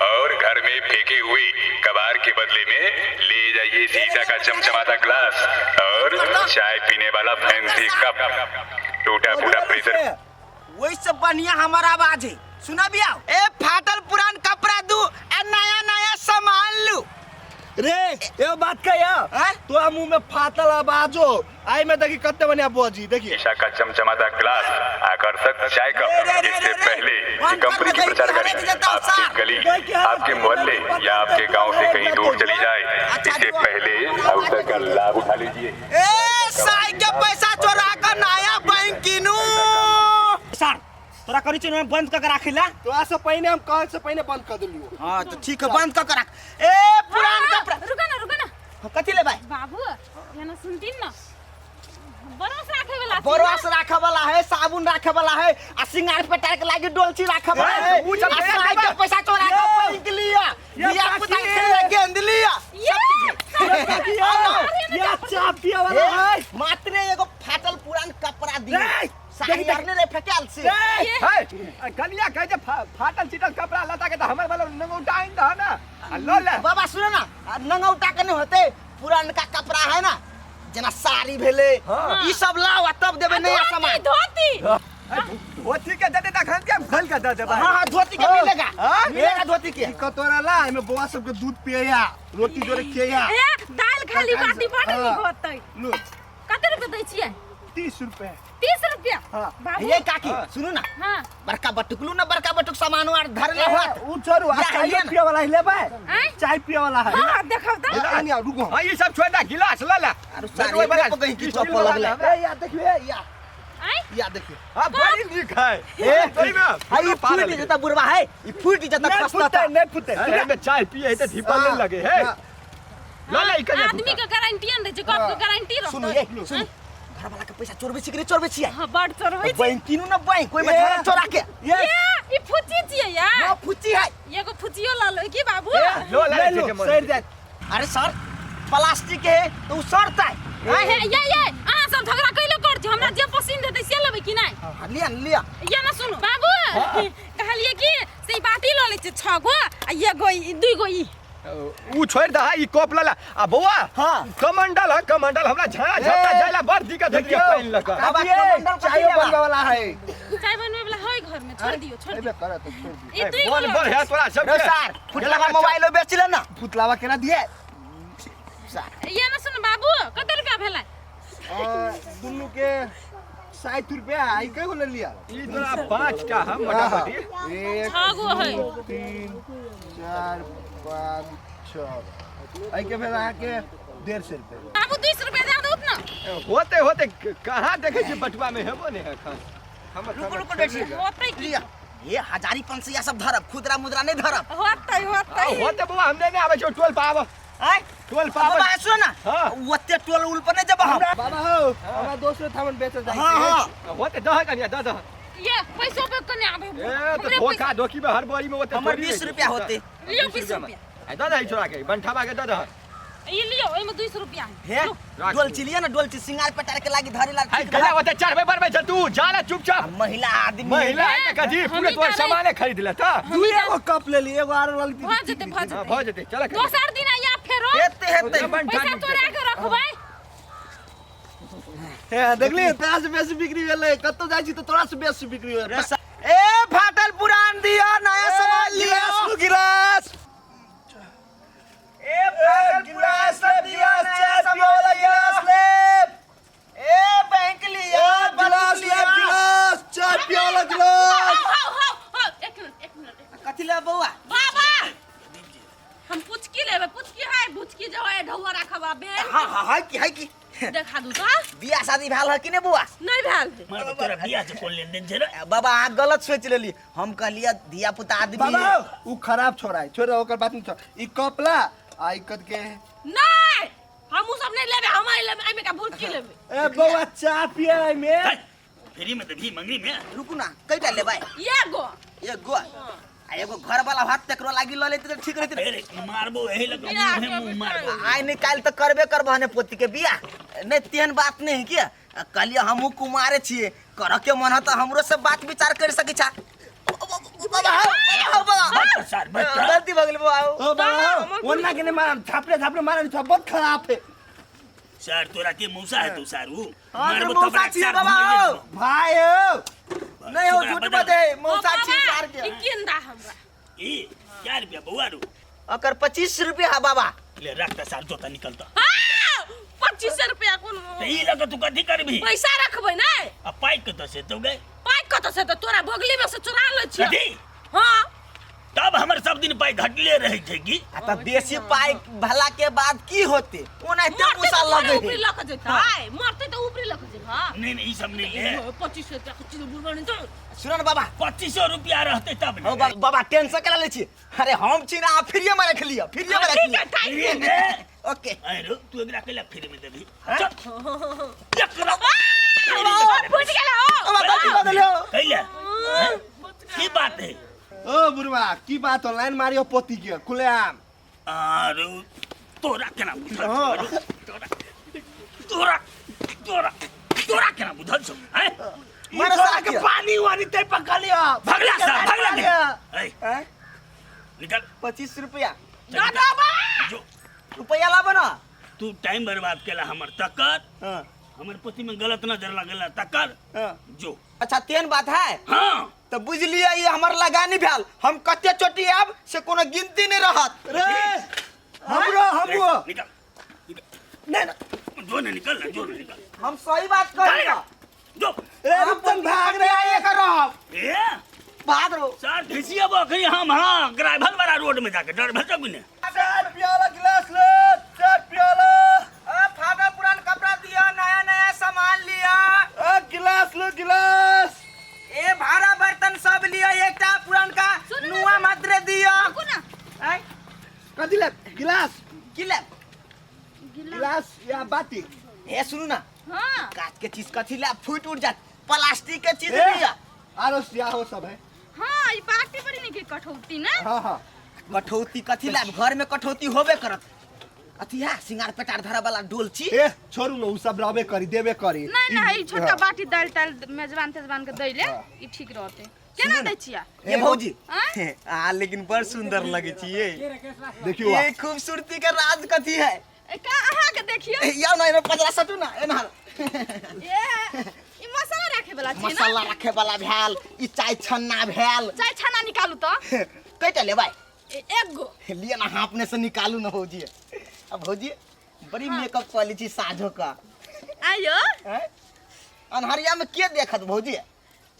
और घर में फेंके हुए कबाड़ के बदले में ले जाइए शीशा का चमचमाता ग्लास और चाय पीने वाला फैंसी कप। टूटा फूटा प्रेशर वही से बढ़िया हमार आवाज है, सुना भी आओ। ए फाटल पुरान कपड़ा दू आ नया नया सामान लू। रे ए बात कहिया हैं? तोरा मुंह में फाटल आवाजो आई में देखी कते बढ़िया बजी देखी। शीशा का चमचमाता ग्लास, आकर्षक चाय रे, रे, कप। रे, इससे रे, रे। पहले कि बंद कर कंपनी की दे, प्रचार हरे गाड़ी के जाता आपके सार। गली, आपके मोहल्ले या आपके गांव से कहीं दूर चली जाए, अच्छा, इससे जो- पहले अवसर का लाभ उठा लीजिए। ए साई के पैसा चोरा कर नया बैंक किनू। सर तोरा करी छी बंद कर के राखिला। तोरा से पहिने हम कहे से पहिने बंद कर देलियो। हां तो ठीक है, बंद कर के रख। ए पुरान कपड़ा रुको ना, रुको ना। हाँ, कथी लेबै? बाबू यहाँ सुनतीन ना, बरस राखे वाला छी बरस ना? राखे वाला है, साबुन राखे वाला है, आ सिंगार पेटार के लागी डोलची राखे वाला है। ऊ सब आ दे साई के देबा। पैसा चोरा के ये। बैंक लिया, ये दिया बाकी पुता है। खेले गेंद लिया। ये ये चाय पिए वाला है। मात्र एगो फाटल पुरान कपड़ा दी रे, साड़ी देख, देख। आरने रे फेकाल से। ए, है कनिया कहे जे फाटल चिटल कपड़ा लता के त हमर वाला नंगौटा आइन दह ना आ ल ले। बाबा सुनो ना, आ नंगौटा के नहीं होते, पुरानका कपड़ा है ना, जेना साड़ी भेले हाँ। ई सब लाओ आ तब देबे नया धोती सामान। धोती धोती के दे दे तखन के हम खोल के दे देबै। हाँ हाँ धोती के हाँ। मिलेगा, हाँ? मिलेगा धोती के। ई कतोरा ला एमे बौआ सबके दूध पियया, रोटी जोरे खियया। ए दाल खाली बाटी बड़ हाँ। नीक होतै। लो। कते रुपया दै छियै? 30 रुपया। 30 रुपया? हाँ। बाबू ये काकी सुनू ना, हाँ। बड़का बटुकलू ना, बड़का बटुक सामान आर धर ले होत। उ छोड़ू, आ या, चाय लिया ना। पिए वाला है लेबै? आँय? चाय पिए वाला है। हाँ, देखब तऽ। ए, आनी, रुको। हाँ, ई सब छोड़ दे, गिलास ल ले। आरो साड़ी लटबै वाला पे कहीं की स्टील चप्पल वाला लगलै। ना। ए, या देखिए, या। आँय? या देखिए। हाँ, बड़ी नीक है। ए, सही में। हाय, ई फूट जेता बुढ़वा है, ई फूट जेता नहीं खसता फूटते, था। नहीं फूटते। अरे, एमे चाय पिए है त धीपल नहीं लगे है। हाँ। ल ले, ई कनिया आदमी दूटा। के गारंटी न रहै छै, गप के गारंटी रहतै। सुनू ये, सुनू। घर वाला के पैसा चोरबै छी कि नहीं चोरबै छियै? हाँ, बड़ चोरबै छी। बैंक किनू ना बैंक, ओहिमे ए। धरब चोरा के। ये। ए, ई फुच्ची छियै यार। हाँ, फुच्ची है। एगो फुच्चियो लऽ लो की बाबू? लो ले, ले लो, जे मन। सड़ जायत। अरे सर, प्लास्टिक के है तो उ सड़तै। हे, ये ये अहाँ सब झगड़ा कैले कर छी? हमरा जे पसंद हेतै से लेबै कि नहि? हाँ, लिया न, लिया। ये ना सुनू बाबू, कहलियै कि से ई बाटी लऽ लै छी 6 गो आ एगो ई, 2 गो ई। ऊ छोड़ दहा, ई कप लला। आ बौआ, हाँ। कमंडल है, कमंडल हमरा झाड़ा झपटा ए, जाइला बड़ दिक्कत होइए देखियौ। पानि लऽ कऽ। बाबा, काकी, कमंडल कथी चायो लेबा? बनबै वाला है। चाय बनबै वाला है घर में, छोड़ दियो, छोड़ एबे दियो। करत तो छोड़ दियो। ई दुई मन गो बड़ है तोरा सब रे सर, फुटलावा मोबाइलो बेच ले ना। फुतलावा केना दिए? ये ना सुन बाबू, कते रुपया भेलै? आ, दुनू के 60 रुपया। आई कय गो ले लिया? ई तोरा 5 टा हम मोटामोटी। एक, 6 गो है। दू, 3, 4, 5, 6। एहि के भेल अहाँके 150 रुपया। बाबू 200 रुपया दे दू ना। होते होते कहाँ देखै छी बटुआ में हेबो ने एखन। हमर रुको, रुको, देखी। होतै की? लिया। ये हजारी पंचैया सब धरब, खुदरा मुद्रा नहीं धरब। होतै, होतै। होते बौआ, हम नहि आबै छियौ टोल पर आबऽ। आय? टोल पर आबऽ। बाबा, सुन ना। हाँ। ओते टोल उल पर नहीं जब हम। बाबा हो, हमरा दोस्त रे थामन बेचल जाइ हाँ, छै। हाँ। होते दह कनिया, दह दह। ये पैसो पे कने आबे। ए, तऽ हमरे धोखा धोखी में हर बोरी में ओते हमर थोड़ी 20 रहै छै। रुपया होते। लियौ 20 20 रुपया में। रुपया। आ, दऽ दही छोड़ा के, बंठाबा के दऽ दह। ई लियौ, एहिमे 200 रुपया है। हे, राख। डोलची लिया ना, डोलची सिंगार पेटार के लागी धरे ला। हाय, गला ओते चढ़बै बढ़बै छ तू, जा ना चुपचाप। महिला आदमी। महिला है तऽ कथी, हमही पूरे तोहर तऽ सामाने खरीद ले तऽ। दुए गो कप ले ली, एगो आरो लऽ ली। भऽ जेतै, भऽ हाँ, जेतै। भऽ जेतै, चल। दोसर दिन आइया फेरो। हेतै, हेतै। पैसा तोरा के रखबै। हे, देखली तोरा से बेसी बिक्री भेलै। कतौ जाइ छी तऽ तोरा से बेसी बिक्री भेलै। ए फाटल पुरान दिया, नया सामान लिया। गिलास लू, गिलास। ए फाटल पुरान गिलास ले, दिया, गिलास, नया चाय सामान पिए वाला लिया। गिलास ले। ए बैंक लिया, ए, गिलास बंदूक ले, लिया। गिलास, चाय पिए वाला गिलास। हाउ, हाउ, हाउ, हाउ, एक मिनट, एक मिनट, एक मिनट। कथी ले बौआ? बाबा, हम पुचकी लेबै, पुचकी है, भुचकी जो है, ढौआ राखब आ बेल। हाँ, हाँ, है की, है की। देखा दू तो। बियाह शादी भेल है कि नहीं बौआ? नहीं भेल है। मार तोरा बियाह से कोन लेन देन छै रे? बाबा अहाँ गलत सोच लेली, हम कहलिए धिया पुता आदमी। बाबा उ खराब छोरा है, छोड़ ओकर बात नहीं छोड़। ई कप ला आ ई कद के। नहीं, हम उ सब नहीं लेबै, हम आई लेबै, एहिमे का भुचकी लेबै। ए बौआ चाय पिए है में। फ्री में देबही मंगनी में? रुकू ना, कईटा लेबै? एगो। एगो। आ एगो घर वाला भात तकरो लागी ल लेते त ठीक रहते। अरे मारबो एही लग बियाह मुँहे के मुँह मारबो। आइ नहीं काल्हि त करबे करबह ने पोती के बियाह। नहीं तेहन बात नहीं है कि कहलिए हमहूँ कुमारे छियै, करऽ के मन है त हमरो से बात विचार कर सकै छा। बाबा हो बाबा बस सर बस गलती भऽ गेल बाबा ओ बाबा ओन्ना के नहीं मारम, थापड़े थापड़े मारम सब बहुत खराब है। सर तोरा के मौसा है तू सारू। हाँ, मारबो तोर तब मौसा छियै सार बाबा, घुमाइए हो। देबो। भाई ओ नहीं हो झूठ बजे मौसा छी सार के। ई केंदा हमरा। ई क्या रुपया बउआ रू? ओकर 25 रुपया है बाबा। ले रख त सार जोता निकलता। 25 रुपया कोन त ई लग तू कथी करबी? पैसा रखबै नै। आ पाइ कतऽ से तो गए? पाइ कतऽ से तऽ तोरा बगली में से चोरा लै छियै। कथी? हाँ। तब हमर सब दिन पाइ घटले रहै छै की? आ त बेसी पाइ भला के बाद की होते? ओनाहिते मरतै मूसा तऽ थोड़े लगे ऊपरी है। लऽ कऽ जेतै, मरतै तऽ ऊपरी लऽ कऽ जेतै। नहीं नहीं ई सब नहीं ले। 25 रुपया के चीज बुझबै नहि तऽ। सुन ने बाबा। 2500 रुपया रहते तब हो ने। बाबा टेंशन करा लै छी। अरे हम छी ना, अहाँ फ्रीए में रख लिअ, फ्रीए में रख ठीक लिअ। है, thank free you. में? ओके। अरे रो, तू एकरा केला फ्री में देबी? चल। एकरा फुटि गेलै हो। बाबा गलती कऽ देलियौ। कैला? हैं? की बात है? ओ बुढ़वा की बात ऑनलाइन मारियो पोती के खुलेआम। अरे तोरा केना बुझल छौ? तोरा तोरा तोरा तोरा केना बुझल छौ? हैं? मारो ई छोरा साथ के के। पानी वानी ते पकड़ लियो। भगला सा भगला लिया। निकल। ऐ, हैं? निकल। 25 रुपया। दादा बा। जो रुपया लाबो ना। तू टाइम बर्बाद केला हमर तकर। हाँ, हमर पति में गलत नजर लगला तकर। हाँ। जो। अच्छा तेन बात है। हाँ। तो बुझ लिया ये हमर लगानी भेल, हम कते चोटी आब से कोनो गिनती नहीं रहत। रे हमरो हमरो निकल निकल। नहीं ना। जो ना निकल ना, जो ना निकल। हम सही बात कह रहे। जो। रे रुपन भाग रे। ये कर रहब। ए भाग रहो। सर घिसिया बकरी हम। हाँ ग्राइवल वाला रोड में जाके डर भर ने। चार प्याला गिलास ले, चार प्याला। अ फाटा पुरान कपड़ा दिया, नया नया सामान लिया। अ गिलास लो गिलास। ए भाड़ा बर्तन सब लिया, एकटा पुरानका सुनू ना, नुआ मात्र दिया। रुकू ना। आय कथी ले गिलास? की ले? गिलास या बाटी? ए सुनू ना। हाँ। कांच के चीज कथी ले फूट उठ जात, प्लास्टिक के चीज ए, लिया। आरो सिया हो सब है। हाँ ई बाटी बड़ी निक कठौती ना। हाँ हाँ। कठौती कथी ले, घर में कठौती होबे करत। अथी है सिंगार पेटार धरा वाला डोलची। ए छोड़ू न, उ सब रहबे करी देबे करी। नहीं नहीं ई छोटका हाँ। बाटी दाल ताल मेजबान तेजबान के दैले ई ठीक रहते। केना दै छियै? ये भौजी। आँय? आ लेकिन बड़ सुंदर लगे छी ये। देखियो ये खूबसूरती के राज कथी है? ए, का अहाँ के देखियो। या ना एना पजरा सटू ना एना। ए ई मसाला राखे वाला छै ना। मसाला रखे वाला भेल, ई चाय छन्ना भेल। चाय छाना निकालू तो। कैटा लेबै? एक गो। लिअ ना, हाँ अपने से निकालू ना भौजी। अब भौजी बड़ी मेकअप कऽ लै छी साँझो का। आयो। हैं? अन्हरिया में के देखत भौजी?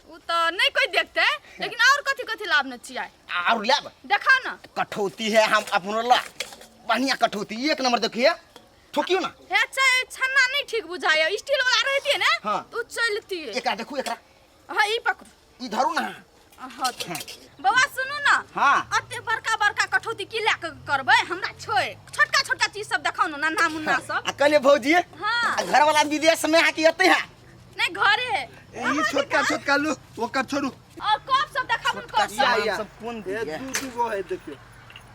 उ तो नहीं कोई देखते, लेकिन और कथी कथी लाभ न छियै? और लेब? देखाओ ना। कठौती है हम अपनो ला, बढ़िया कठौती एक नंबर देखिए। ठोकियो ना। हे चाय छन्ना नहीं ठीक बुझाय, स्टील वाला रहती है ना। हाँ। तो चलती है। एकरा देखू, एकरा। हाँ ई पकड़ू। ई धरू ना। हाँ तो। बौआ सुनू ना। हाँ। अते बड़का बड़का कठौती की लए के करबै? हमरा छोड़ छोटका छोटका चीज सब देखाउ ना, नन्हा मुन्ना सब। आ कहलिए भौजी। हाँ। आ घर वाला विदेश में है कि एते है? नहीं घरे है। ई छोटका छोटका लू, ओकर छोड़ू। और कप सब देखाबू, कप सब। या, या। सब कोन ए दिए? दू दू गो है देखियो।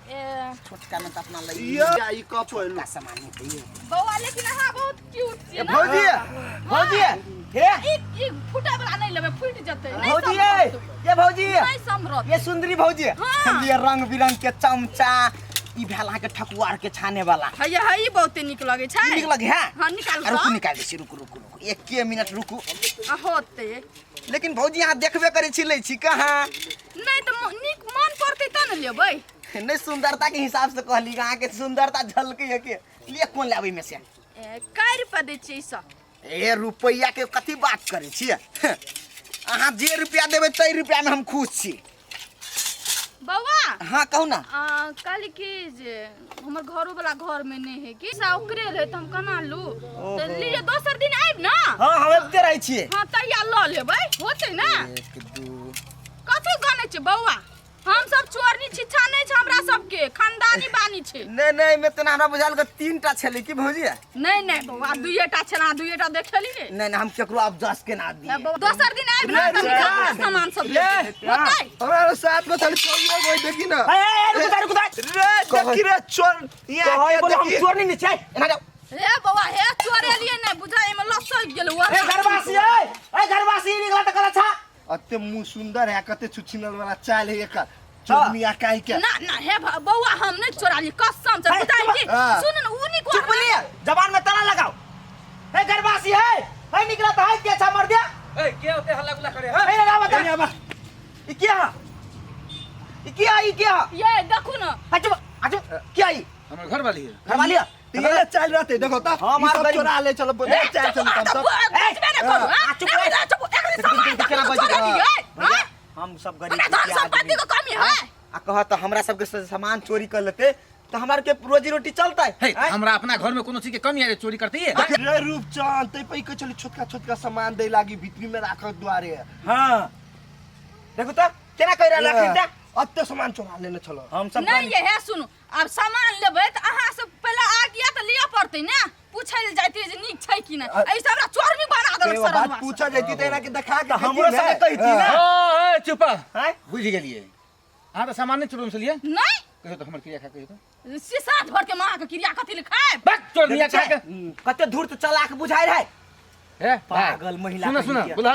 ए छोटका में तो अपना लई। या ई कप है लू। छोटका सामान में दिए। बौआ लेकिन अहाँ बहुत क्यूट छियै ना। भौजी, भौजी, हे। ई ई फूटे वाला नहीं लेबै, फूटि जेतै। नहीं भौजी, सम्हरत। ये भौजी। नहीं सम्हरत। ये सुंदरी भौजी। हाँ। लिए रंग बिरंग के चमचा, ई भेल अहाँके ठकुआर के छाने वाला। हैया है ई बहुते नीक लगै छै। ई नीक लगे है? हाँ निकालू आ, रुकू तऽ। निकाल दै छी, रुकू रुकू रुकू, एके मिनट रुकू। आ होतै। लेकिन भौजी अहाँ देखबे करै छी, लै छी कहाँ? नहीं तऽ नीक मन पड़तै तब ने लेबै। नहीं सुंदरता के हिसाब से कहली, अहाँके सुंदरता झलकै है के लिए कोन लेबै में से? ए कै रुपया दै छियै ई सब? ए रुपैया के कथी बात करै छियै? अहाँ जे रुपया देबै तै रुपया में हम खुश छी। बौआ। हाँ कहू ना। कहली कि जे हमर घरो वाला घर में नहीं है कि सा ओकरे रहे त हम केना लू? त लिअ दोसर दिन आबि ना। हाँ हम एते रहै छियै। हाँ तहिया लऽ लेबै, होतै ना? एक दू। कथी गनै छै बौआ? हम सब चोरनी छिच्छा नहीं छै, हमरा सबके खानदानी बानी छै। नहीं नहीं में तना हमरा बुझाल के 3 टा छलै की भौजी? नहीं नहीं बौआ दुइएटा छलै, अहाँ दुइएटा देखेली ने। नहीं नहीं हम केकरो आब जस के ना दिए। दोसर दिन आबि ना त निकाल सामान सब ले। होतै? हमरा साथ में खाली चोरियो गई देखी ना। ए रुक जा रुक जा। रे देखी रे चोर यहाँ कहै के बोले हम देखी। चोरनी नहीं छै, एना जाओ। हे बौआ हे चोरेलिए नहीं बुझाय में लसक गेल। ए घरवासी ए, ए घरवासी निकला त कला छा। अते मुंह सुंदर है कते छुछिनल वाला चाल है एकर चोरनिया काहे के ना ना हे बौआ हम नहीं चोरा ली कसम से हे, बताई चुप। कि हाँ। सुन न उ नहीं चुप लिए जबान में ताला लगाओ। हे घरवासी है है निकला तो है के अच्छा मर दिया। ए के होते हल्ला गुल्ला करे हां? हे ना बता एने बा ई क्या है? ई क्या ई क्या ये देखू न। अच्छा अच्छा क्या ई? हमर घर वाली है। घरवाली है? तो ये चाल रहते देखो ता हाँ, ई मार सब गरीब। चोरा ले चलो बोले चाल चलो हम सब। कुछ भी नहीं करू हां? चुप रह। चुप एक सामान केना तक बजै चोरा छै? लियै भैया, हां? हम सब गरीब हमरा धन दुखिया संपत्ति आदमी। के कमी है। आ कह तो हमरा सबके सामान चोरी कर लेते तो हमार के रोजी रोटी चलता हे हमरा अपना घर में कोनो चीज के कमी है चोरी करती है? रे रूपचंद ते पै के चली छोटका छोटका सामान दे लागी भीतरी में राखत दुआरे। हां देखो तो केना कह रहल अखन त अते सामान चोरा लेने छलो। हम सब नहीं ये है सुनू अब सामान लेबै तऽ अहाँ सब पहिले आ गया तऽ लिअ पड़तै ने पूछै लए जाइते जे नीक छै कि नहि एहि सब हमरा चोरनी बना देलक एगो बात सरनवा पूछा जैती त एना के देखा के हमरो कहती सबके ने। कहती ना। हां ए चुप हैं? बुझ गेलिए अहाँ तो सामान नहीं चोरम से लिए। नहीं कहियो तो हमर क्रिया खा कहियो तो से साँझ भर के माँ के क्रिया कथी ले खाएब? बक चोरनिया खा के। कते धूर्त चलाक बुझाइ रहै। हे भाई, पागल महिला सुन कहीं सुन के। बुझला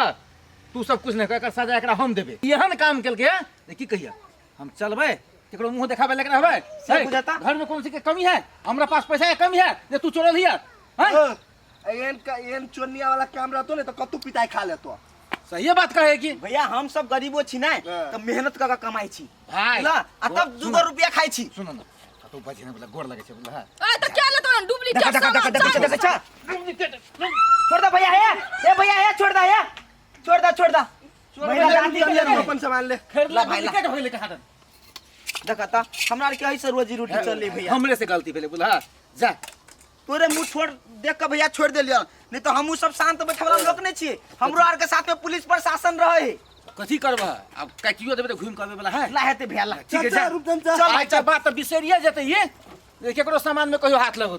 तू सब कुछ नहीं कर, एकर सजा एकरा हम देबे। एहन काम केलकै है जे की कहिया हम चलबै केकरो मुंह देखाबे लेकिन रहबै से हे, बुझाता? घर में कौन सी के कमी है हमरा पास पैसा के कमी है जे तू चोरल हिया हैं? हाँ, एहन का एहन चोरनिया वाला काम रहतो ने तो कतू पिताई खा लेतो। सही बात कहे कि भैया हम सब गरीबो छी ने हाँ। तो मेहनत कऽ के कमाइ छी भाई बुझला? आ तब सुन, दूगो रुपया खाइ छी। सुन न कतौ बजे ने बोला गोर लगे छै बोला। ए तऽ क्या लेतो ने डुप्लीकेट देखा देखा सामान देखा देखा चाही। देखा छोड़ दे भैया हे ए भैया हे छोड़ दे हे छोड़ दे छोड़ दे महिला जाति के ले ले अपन सामान ले। खरीदला ला भाई, ला। डुप्लीकेट हो गेलै कहाँ दन। देखा ता हमरा आर के ऐसे रोजी रोटी चले भैया। हमरे से गलती भेलै बोला जा। तोरे मुंह छोड़ देख के भैया छोड़ देलियो नहीं तो हमहू सब शांत बैठे वाला लोग नहीं छियै। हमरो आर के साथ में पुलिस प्रशासन रहे है। कथी करबह अब काटियो देबै तऽ घुमि के आबै वाला है। ला हेतै भैया ला। ठीक है, चल, जा। रूपचंद, चल। चल, आइ के बात तऽ बिसरिए जेतै ये केकरो सामान में कहियो हाथ लगौतै।